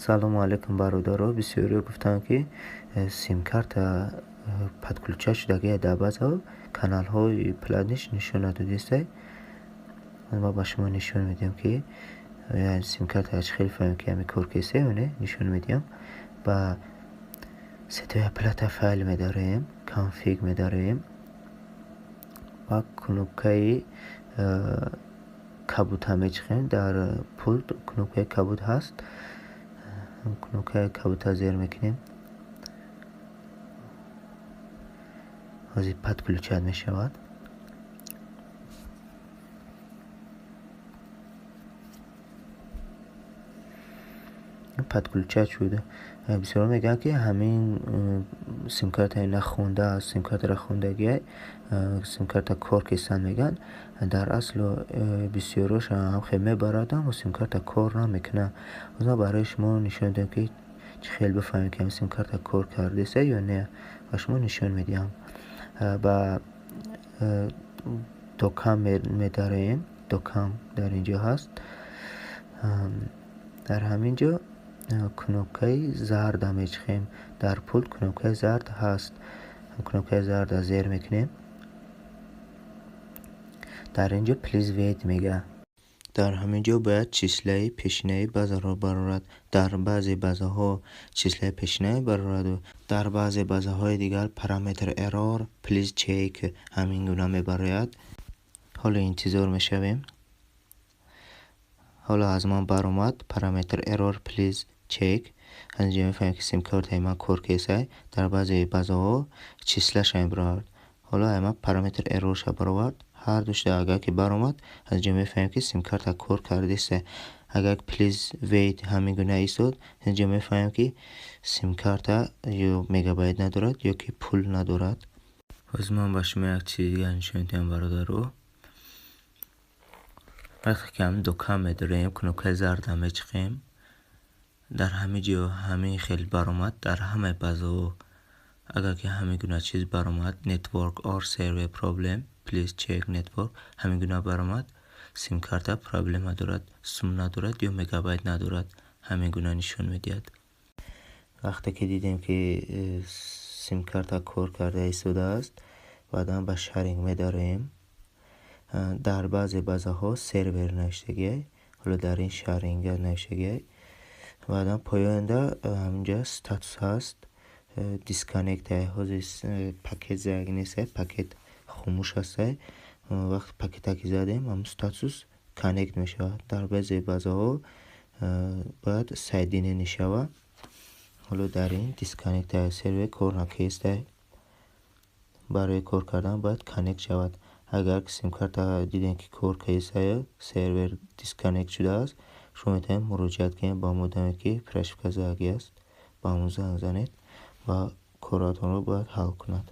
Салому алайкум, бародаро. Бисёриҳо гуфтанд, ки симкарта подключать шудагия, дар баъзеҳо каналҳои платныйш нишон надодистай. Ма ба шумо нишон медиҳам, ки симкарта чӣ хел фаҳмем, ки ҳамин кор кесте ё не. Нишон медиҳам. Ба сетевая плата файл медарем, config медарем ва кнопкаи кабута мечиқем. Дар пульт кнопкаи кабуд ҳаст, кнопкаи кабута зер мекунем. Ҳозир подключать мешавад. Подключать шуд. Бисёрҳо мегӯянд, ки ҳамин симкарта нахондааст, симкартаро хондагиай, симкарта кор кестан мегӯянд. Дар асл бисёрош ҳамхел мебарад, аммо симкарта кор намекунад. Ҳозир ман барои шумо нишон медиҳам, ки чӣ хел бифаҳмем, ки ҳамин симкарта кор кардеста ё не. Ба шумо нишон медиҳам. Ба докам медароем. Докам дар ин ҷо ҳаст. Дар ҳамин ҷо кнопкаи зарда мечиқем. Дар пульт кнопкаи зард ҳаст, кнопкаи зарда зер мекунем. Дар ин ҷо please wait мега. Дар ҳамин ҷо бояд числаи пешинаи базаро барорад. Дар баъзе базаҳо числаи пешина мебарораду, дар баъзе базаҳои дигар parameter error, please check ҳамин гуна мебарояд. Ҳоло интизор мешавем. Ҳоло аз ман баромад parameter error, please check. Аз инҷо мефаҳмем, ки симкартаи ман кор кесай. Дар баъзе базаҳо числаша мебарорад. Ҳоло ай ман parameter errorша баровард. Ҳар душта агар ки баромад, аз инҷо мефаҳмем, ки симкарта кор кардеста. Агар please wait ҳамин гуна истод, инҷо мефаҳмем, ки симкарта ё мегабайт надорад, ё ки пул надорад. Ҳозир ман ба шумо як чизи дигар нишон медиҳам, бародаро. Вақте ки ҳамин докам медорем, кнопкаи зарда мечиқем, дар ҳамин ҷо ҳамин хел баромад. Дар ҳамаи базаҳо агар ки ҳамин гуна чиз баромад, network or server problem, please check network, ҳамин гуна баромад, симкарта проблема дорад, сум надорад ё мегабайт надорад, ҳамин гуна нишон медиҳад. Вақте ки дидем, ки симкарта кор карда истодааст, баъдан ба sharing медароем. Дар баъзе базаҳо сервер навиштагиай, ҳоло дар ин sharing навиштагиай. Баъдан поёнда ҳаминҷа статус ҳаст, disconnect. Ҳозир пакет задаги нестай, пакет хомӯш ҳастай. Вақте пакета ки задем, ҳамн статус connect мешавад. Дар баъзе базаҳо бояд соединение шавад. Ҳоло дар ин disconnect, сервер кор накестай. Барои кор кардан бояд connect шавад. Агар симкарта дидем, ки кор кестай, сервер disconnect шудааст, шумо метавонед муроҷиат кунед ба модаме, ки прошивка задагӣ аст, ба ҳамон занг занед ва коратонро бояд ҳал кунад.